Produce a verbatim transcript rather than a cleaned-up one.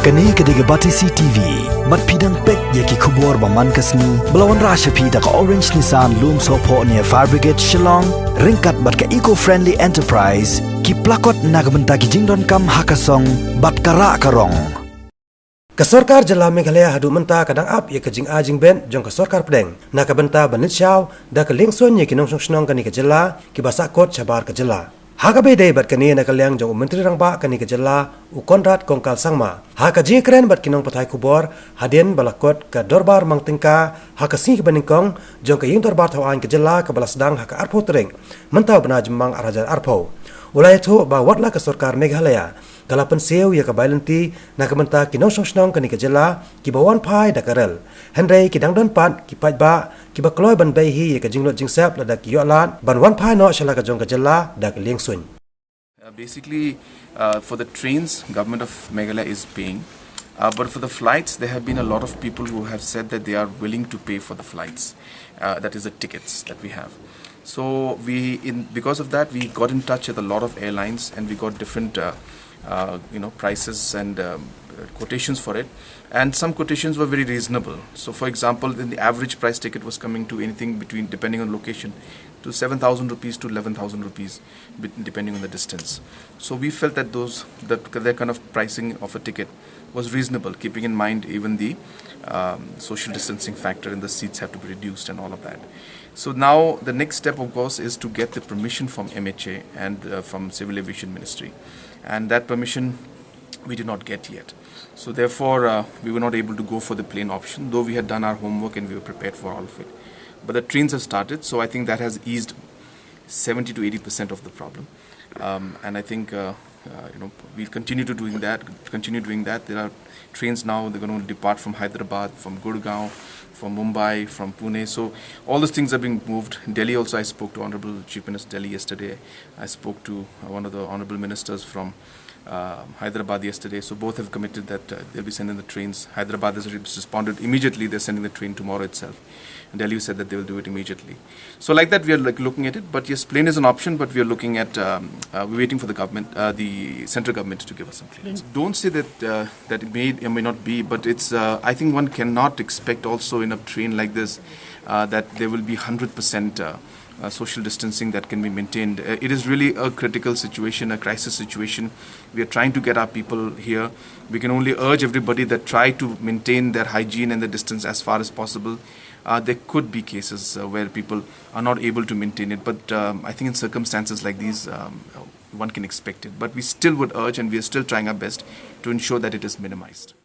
Kane ka dei ka Batesi T V. Bad phi dang peit ïa ki khubor ba man ka sngi ba la wanrah sha phi da ka Orange Nissan Lumsohphoh near Fire Brigade Shillong, ryngkat bad ka Eco Friendly Enterprise, ki plakot na ka bynta ki jingdonkam ha ka song bad ka rah ka rong. Ka sorkar jylla Meghalaya haduh mynta ka dang ap ïa ka jingai jingbet jong ka sorkar pdeng na ka bynta ban leit shaw da ka liengsuiñ ïa ki nongshong shnong kane ka jylla kiba sahkut shabar ka jylla. Ha kaba ïadei bad kane, na ka liang jong u Myntri Rangbah kane ka jylla, u Conrad Kongkal Sangma, ha ka jingïakren bad ki nongpathai khubor hadien ba la kut ka dorbar mang tyngka ha ka sngi kaba nyngkong jong ka Ïing Dorbar Thaw Aiñ ka jylla kaba la sdang ha ka arphew tarik mynta u bnai Jymmang arhajar arphew, u la ïathuh ba watla ka sorkar Meghalaya ka la pynsiew ïa ka bailynti na ka bynta ki nongshong shnong kane ka jylla kiba wan phai da ka rel, hynrei ki dang don pat ki paidbah kiba kloi ban bei hi ïa ka jinglut jingsep lada ki ïoh lad ban wan phai noh sha la ka jong ka jylla da ka liengsuiñ. Uh, basically, uh, for the trains, Government of Meghalaya is paying. Uh, but for the flights, there have been a lot of people who have said that they are willing to pay for the flights. Uh, that is the tickets that we have. So we, in because of that, we got in touch with a lot of airlines, and we got different, uh, uh, you know, prices and um, quotations for it. And some quotations were very reasonable. So, for example, then the average price ticket was coming to anything between, depending on location, to seven thousand rupees to eleven thousand rupees, be- depending on the distance. So we felt that those that that kind of pricing of a ticket was reasonable, keeping in mind even the um, social distancing factor and the seats have to be reduced and all of that. So now the next step, of course, is to get the permission from M H A and uh, from Civil Aviation Ministry, and that permission we did not get yet. So therefore, uh, we were not able to go for the plane option, though we had done our homework and we were prepared for all of it. But the trains have started, so I think that has eased seventy to eighty percent of the problem. Um, and I think uh, uh, you know we'll continue to doing that. Continue doing that. There are trains now. They're going to depart from Hyderabad, from Gurgaon, from Mumbai, from Pune. So all those things are being moved. Delhi also, I spoke to Honorable Chief Minister Delhi yesterday. I spoke to uh, one of the honorable ministers from uh, Hyderabad yesterday. So both have committed that uh, they'll be sending the trains. Hyderabad has re- responded immediately. They're sending the train tomorrow itself. And Delhi said that they will do it immediately. So like that, we are like looking at it. But yes, plane is an option. But we are looking at um, uh, we're waiting for the government, uh, the central government, to give us some clearance. Don't say that uh, that it may or may not be, but it's. Uh, I think one cannot expect also in a train like this uh, that there will be hundred percent. Uh, uh, social distancing that can be maintained. Uh, it is really a critical situation, a crisis situation. We are trying to get our people here. We can only urge everybody that try to maintain their hygiene and the distance as far as possible. Uh, there could be cases uh, where people are not able to maintain it, but um, I think in circumstances like these, um, one can expect it. But we still would urge, and we are still trying our best to ensure that it is minimized.